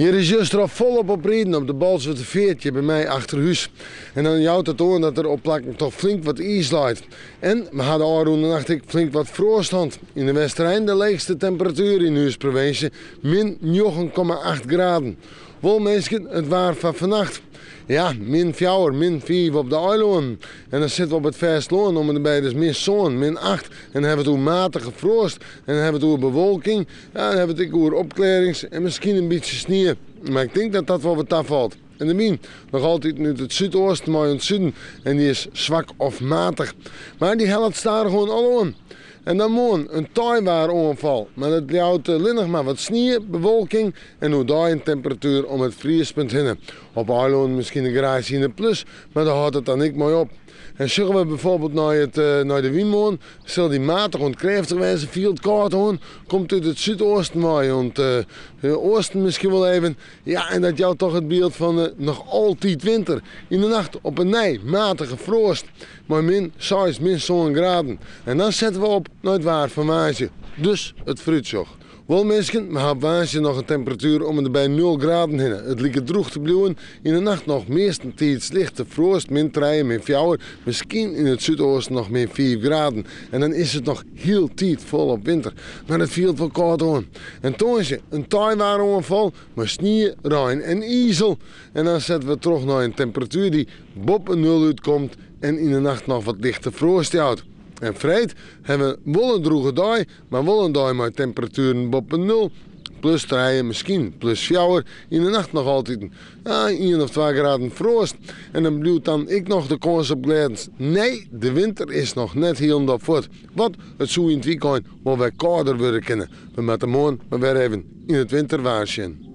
Hjir is juster al folop op riden op de Bolswerder Feart hjir by my achter hús. En dan jout it oan dat der op plakken toch flink wat iis leit. En we ha de ôfrûne nacht ek flink wat froast hân. Yn de Westerein de leechste temperatuer yn ús provinsje, min 9,8 graden. Wol minsken, it waar foar fannacht. Ja, min fjouwer, min fiif op de eilânen. En dan sitte we op it fêstelân om en by dus min sân, min acht. En dan hawwe we it oer matige froast. En dan hawwe we it oer bewolking. Ja, dan hawwe we it ek oer opklearrings en miskien in bytsje snie. Mar ik tink dat dat wol wat tafalt. En de wyn, noch altyd út it súdeasten mei oant suden en dy is swak of matich. Mar dy hellet stadichoan al oan. En dan moarn in teiwaaroanfal, mar dat jout allinnich mar wat snie, bewolking en oerdei in temperatuer om it friespunt hinne. Op eilânen miskien in graadsje yn de plus, mar dêr hâldt it dan ek mei op. En sjogge we bijvoorbeeld nei it nei de wyn moarn, sil dy matich oant krêftich wêze, fielt kâld oan, komt út it súdeasten wei oant oasten miskien wol even. Ja, en dat jout toch it byld fan noch altyd winter. Yn de nacht op 'e nij matige froast mei min seis, min sân graden. En dan sette we op nei it waar fan woansdei, dus it foarútsjoch. Wol minsken, we ha op woansdei noch in temperatuer om en by nul graden hinne. It liket drûch te bliuwen. Yn de nacht noch meastentiids lichte froast, min trije, min fjouwer, miskien yn it súdeasten noch min fiif graden. En dan is it noch hieltyd folop winter. Mar it fielt wol kâld oan. En tongersdei in teiwaaroanfal mei snie, rein en izel. En dan sette we troch nei in temperatuer dy't boppe nul útkomt en yn de nacht noch wat lichte froast jout. En freed ha we wol in drûge dei, mar wol in dei mei temperatueren boppe nul, plus trije, miskien plus fjouwer, yn de nacht noch altiten ien of twa graden froast. En dan bliuwt dan ek noch de kâns op glêdens. Nee, de winter is noch net hielendal fuort, want it soe yn it wykein wol wer kâlder wurde kinne. We moatte moarn mar wer even yn it winterwaar sjen.